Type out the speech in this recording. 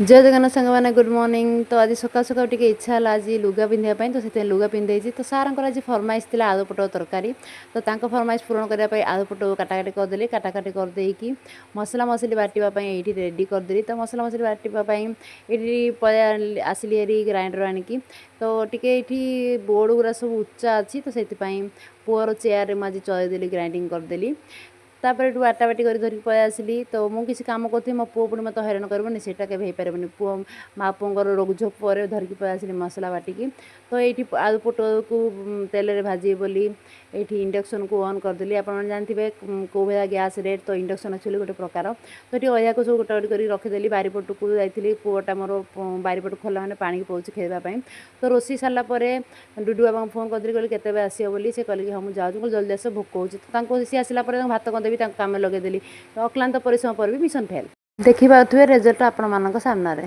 ଜୟ ଜଗନ୍ନାଥ ସାଙ୍ଗମାନେ, good morning. ତ ଆଜି ସକାଳୁ ସକାଳୁ ଟିକେ ଇଚ୍ଛା ହେଲା ଆଜି ଲୁଗା ପିନ୍ଧିବା ପାଇଁ, ତ ସେଥିପାଇଁ ଲୁଗା ପିନ୍ଧେଇଛି। ତ ସାରଙ୍କର ଆଜି ଫରମାଇଶ ଥିଲା ଆଳୁ ପୋଟଳ ତରକାରୀ। ତ ତାଙ୍କ ଫରମାଇଶ ପୂରଣ କରିବା ପାଇଁ ଆଳୁ ପୋଟଳ କାଟାକାଟି କରିଦେଲି। କାଟାକାଟି କରିଦେଇକି ମସଲା ମସଲି ବାଟିବା ପାଇଁ ଏଇଠି ରେଡ଼ି କରିଦେଲି। ତ ମସଲା ମସଲି ବାଟିବା ପାଇଁ ଏଇଠି ପଳେଇ ଆସିଲି ହେରି ଗ୍ରାଇଣ୍ଡର ଆଣିକି। ତ ଟିକେ ଏଇଠି ବୋର୍ଡ଼ ଗୁଡ଼ା ସବୁ ଉଚ୍ଚା ଅଛି, ତ ସେଥିପାଇଁ ପୁଅର ଚେୟାରରେ ମୁଁ ଆଜି ଚଳେଇଦେଲି, ଗ୍ରାଇଣ୍ଡିଙ୍ଗ କରିଦେଲି। ତାପରେ ଏଠୁ ବାଟା ବାଟି କରି ଧରିକି ପଳେଇ ଆସିଲି। ତ ମୁଁ କିଛି କାମ କରୁଥିଲି, ମୋ ପୁଅ ପୁଣି ମୋତେ ହଇରାଣ କରିବନି, ସେଇଟା କେବେ ହେଇପାରିବନି। ପୁଅ ମା ପୁଅଙ୍କର ରୋଗଝୋକ ପରେ ଧରିକି ପଳେଇ ଆସିଲି ମସଲା ବାଟିକି। ତ ଏଇଠି ଆଳୁ ପୋଟଳକୁ ତେଲରେ ଭାଜିବି ବୋଲି ଏଇଠି ଇଣ୍ଡକ୍ସନକୁ ଅନ୍ କରିଦେଲି। ଆପଣମାନେ ଜାଣିଥିବେ କେଉଁ ଭଳିଆ ଗ୍ୟାସ୍ ରେଟ୍, ତ ଇଣ୍ଡକ୍ସନ୍ ଆକ୍ଚୁଆଲି ଗୋଟେ ପ୍ରକାର। ତ ଏଠି ଅଳିଆକୁ ସବୁ ଗୋଟେ ଗୋଟେ କରିକି ରଖିଦେଲି। ବାରିପଟକୁ ଯାଇଥିଲି, ପୁଅଟା ମୋର ବାରିପଟକୁ ଖୋଲା ମାନେ ପାଣିକି ପଳଉଛି ଖେଳିବା ପାଇଁ। ତ ରୋଷେଇ ସାରିଲା ପରେ ଡୁଡୁ ବାବାଙ୍କୁ ଫୋନ୍ କରିଦେଲି, କହିଲି କେତେବେଳେ ଆସିବ ବୋଲି। ସେ କହିଲେ କି ହଁ, ମୁଁ ଯାଉଛି। ମୁଁ କହିଲି ଜଲ୍ଦି ଆସ, ଭୋକ ହେଉଛି। ତ ତାଙ୍କୁ ସିଏ ଆସିଲା ପରେ ତାଙ୍କୁ ଭାତ କରିଦେବି, ତାଙ୍କୁ କାମ ଲଗେଇଦେଲି। ତ ଅକ୍ଲାନ୍ତ ପରିଶ୍ରମ ପରେ ବି ମିଶନ ଫେଲ୍। ଦେଖିପାରୁଥିବେ ରେଜଲ୍ଟ ଆପଣମାନଙ୍କ ସାମ୍ନାରେ।